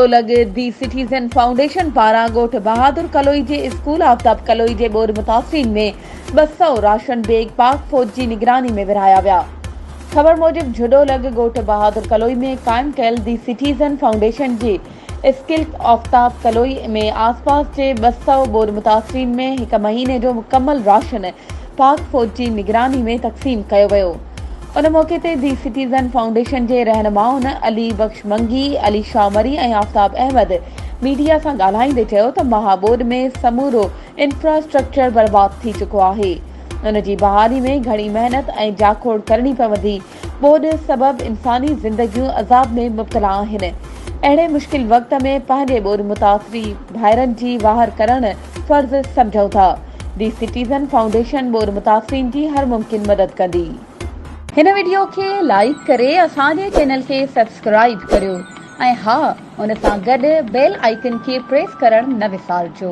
جهڏو لڳ the citizen foundation پاران ڳوٺ بهادر ڪلوئي جي اسڪول آفتاب ڪلوئي جي ٻوڏ متاثرين ۾ 200 راشن بيگ پاڪ فوج جي نگراني ۾ ورهايا ويا. خبر موجب جهڏو لڳ ڳوٺ بهادر ڪلوئي ۾ قائم ڪيل the citizen foundation جي اسڪل آفتاب ڪلوئي ۾ آسپاس جي 200 ٻوڏ متاثرين ۾ هڪ مهيني جو مڪمل راشن پاڪ فوج جي نگراني ۾ تقسيم ڪيو ويو. ان موقعي تي the citizen foundation جي رهنمائن علي بخش منگي، علي شاهه مري ۽ آفتاب احمد ميڊيا سان ڳالهائيندي چيو ته مها ٻوڏ ۾ سمورو انفراسٽرڪچر برباد ٿي چڪو آهي، ان جي بحالي ۾ گهڻي محنت ۽ جاکوڙ ڪرڻي پوندي، ٻوڏ سبب انساني زندگيون عذاب ۾ مبتلا آهن، اهڙي مشڪل وقت ۾ پنهنجي ٻوڏ متاثري ڀائرن جي واهر ڪرڻ فرض سمجهون ٿا. The citizen foundation ٻوڏ متاثرين جي هر ممڪن مدد ڪندي. هن وڊيو کي لائيڪ ڪري اسان جي چينل کي سبسڪرائيب ڪريو ۽ ها ان سان گڏ بيل آئيڪن کي پريس ڪرڻ نه وسارجو.